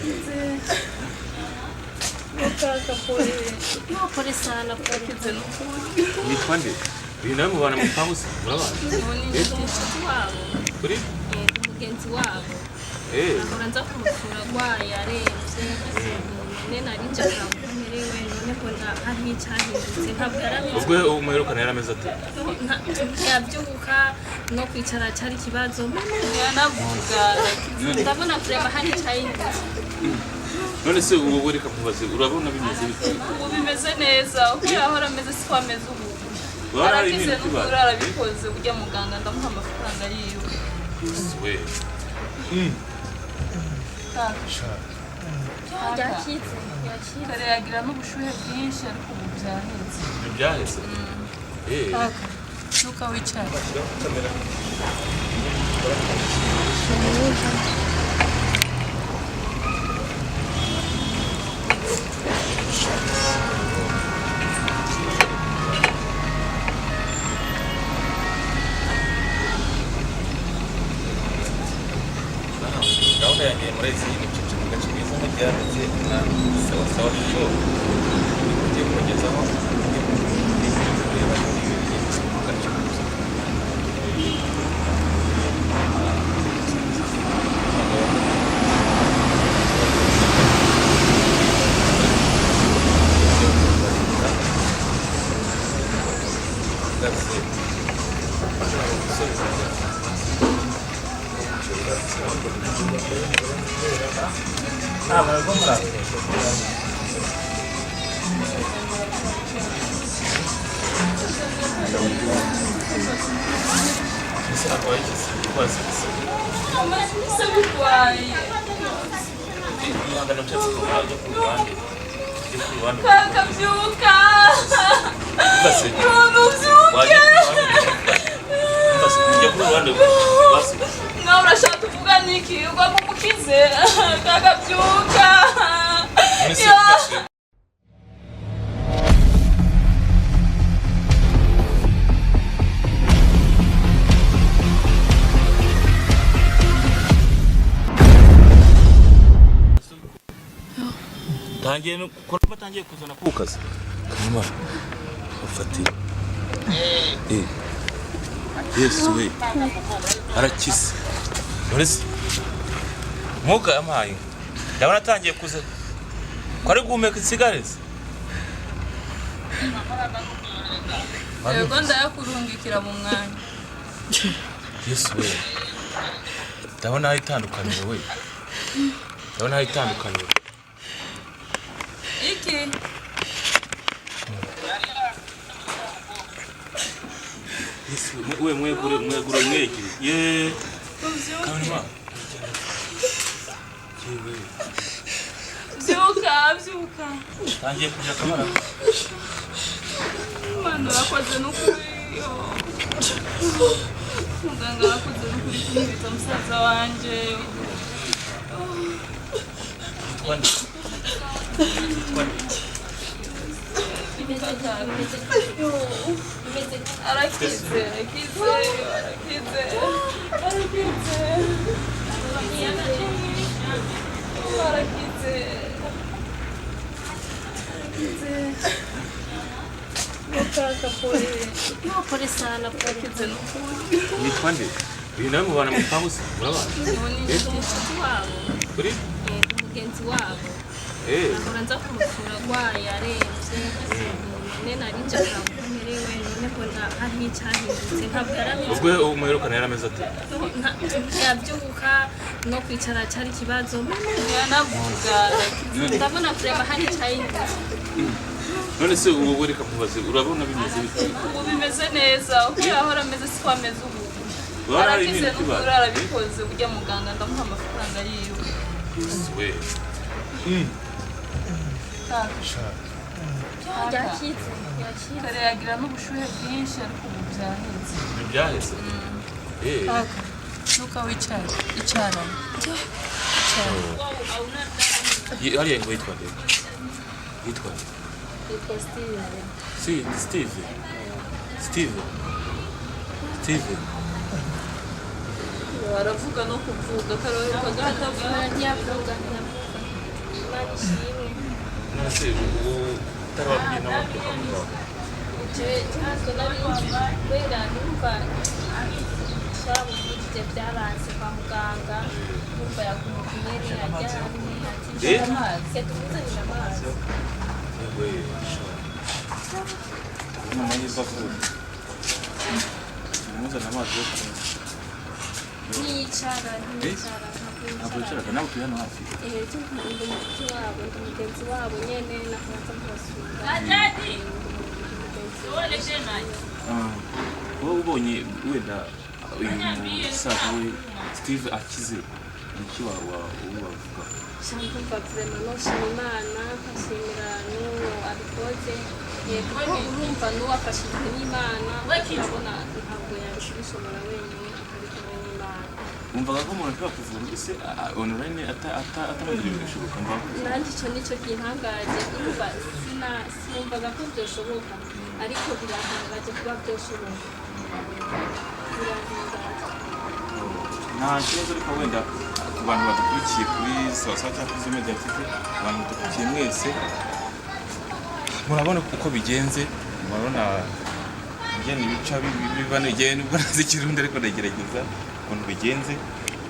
Arakize. Kaka pole. Pole sana pole. Arakize n'ukuri. Nitwa nde? Uyu nawe mubana mu gipangu se? Murabana? Ni umushuti wabo. Kuri? Umugenzi wabo. Eh. Ahora nza kumusura arwaye arembye. None nari nje kuraba uko amerewe, none mbona hari icyahindutse, ntabwo yarabizi. Ubwo umuherukana yari ameze ate? Ntiyabyuka, no kwicara cyari ikibazo. Ntiyanavuga. Ndabona kureba hari icyahindutse. None se ubu reka nkubaze, urabona bimeze bite? Ubu bimeze neza, uko yahora ameze siko ameze ubu. Urabona hari Arakize impinduka n'ukuri ibaye? arabikoze, ujya muganga ndamuha amafaranga yiwe. We. Kaka. Yakize, yakize. Kare yagira n'ubushuhe bwinshi ariko ubu byaheze. Ibyo byaheze. Eh. Kaka, nuka wicara. Gahunda yanjye murayizi ni guceceka mu gace keza nk'ibyanditse na sawa sawa show. Ngiye kubagezaho ngiye kureba ibintu mu gace gusa. Ese arwaye iki se? Urwaye iki se? Ese birwaye. Ihangane nshatse kuvuga ujya ku ruhande. Ujya ku ruhande. Kaka byuka. Mbase. None ubyuke. Wajya ku ruhande. Mbase ujya ku ruhande. Basi. Nawe urashaka kuvuga niki? Ugomba umukize. Kaka byuka. None se mbase. Tangiye no gukora batangiye kuzana kukaza. Kanyuma ufatire. Eh. Yesu we. Arakize. None se mwuka yampaye. Ndabona atangiye kuza. Ko ari guhumeka isigareze. Yego ndayakurungikira mu mwanya. Yesu we. Ndabona hari itandukaniro we. Ndabona hari itandukaniro. Iki? Yesu we mwegure mwegure mwegire. Ye. Ubyuke. Kanyuma. Yewe. Byuka, byuka. Tangiye kugira akabara. Imana urakoze n'ukuri. Muganga arakoze n'ukuri kumwita musaza wanje. Yitwa nde? Yitwa nde? Arakize, arakize, arakize, arakize. Arakize. Arakize. Kaka pole. Pole sana pole. Arakize n'ukuri. Nitwa nde? Uyu nawe mubana mu gipangu se? Murabana? Ni umushuti wabo. Kuri? Umugenzi wabo. Eh. Ahora nza kumusura arwaye arembye. None nari nje kuraba uko amerewe, none mbona hari icyahindutse, ntabwo yarabizi. Ubwo umuherukana yari ameze ate? Ntiyabyuka, no kwicara cyari ikibazo. Ntiyanavuga. Ndabona kureba hari icyahindutse. None se ubu reka nkubaze, urabona bimeze bite? Ubu bimeze neza, uko yahora ameze siko ameze ubu. Urabona hari Arakize impinduka n'ukuri ibaye? arabikoze, ujya muganga ndamuha amafaranga yiwe. Yesu we. Kaka. Yakize, yakize. Kare yagira n'ubushuhe bwinshi ariko ubu byaheze. Ibyo byaheze. Eh. Kaka, nuka wicara, icara. Icara. Hariya ngo yitwa nde? Yitwa nde? Yitwa Steve. Si, Steve. Steve. Steve. Aravuga no kuvuga, kare Ntiyavuga, ntiyavuga. Ishimwe. None se ubu utarababwiye n'ababwiye kwa muganga? Jewe ntabwo nari nzi, kubera numva twamuvugije byaranze kwa muganga, numva yaguma kumwe aryamye. Eh? Ati tumuzanire amazi. Yewe, ndabona amahirwe avuye. Nimuzane amazi yo kunywa. Ntiyicara, ntiyicara. Ntabwo wicaraga? Nawe utuye hano hafi? Eh, ndi umucuti wabo, ndi mugenzi wabo nyene, nakubanza kubasura. Daddy. Ndi mugenzi wabo. Ah, wowe ubonye wenda uyu musaza we Steve akize, niki wavuga? Ndumva vraiment noshima Imana, nkashimira n'uwo abikoze. Kuko urumva n'uwafashijwe n'Imana, urabona ntabwo yabishobora wenyine atari kumwe n'Imana. Wumvaga ko umuntu ashobora kuvura undi se online atamugiriye bigashoboka mva? Nanjye icyo nicyo kintangaje. Urumva sinumvaga ko byoshoboka, ariko birantangaje kuba byoshoboka, birantangaje. Nta kibazo, ariko wenda ku bantu badukurikiye kuri Sawa Sawa cyangwa kuri Media TV, abantu badukurikiye mwese, murabona uko bigenze, murabona ingene ibica biba nigende. Nubwo nazi Ikirundi, ariko ndagerageza ukuntu bigenze.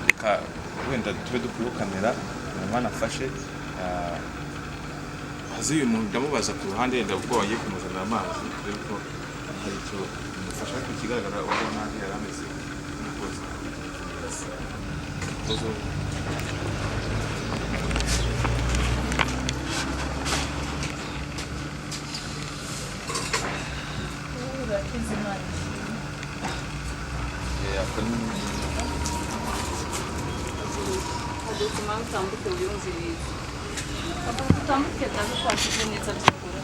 Reka wenda tube dukwiye kamera umwana afashe. Haze uyu muntu, ndamubaza ku ruhande wenda ubwo wagiye kumuzanira amazi, dore ko hari icyo bimufasha. Ariko ikigaragara ubwo nabi yari ameze nk'umukozi. Kozo. Urakize, Imana ishimwe. Ako ni Haguruka impamvu utambuke wiyumvirize. Utambuke, ndaza ko wakize neza by'ukuri.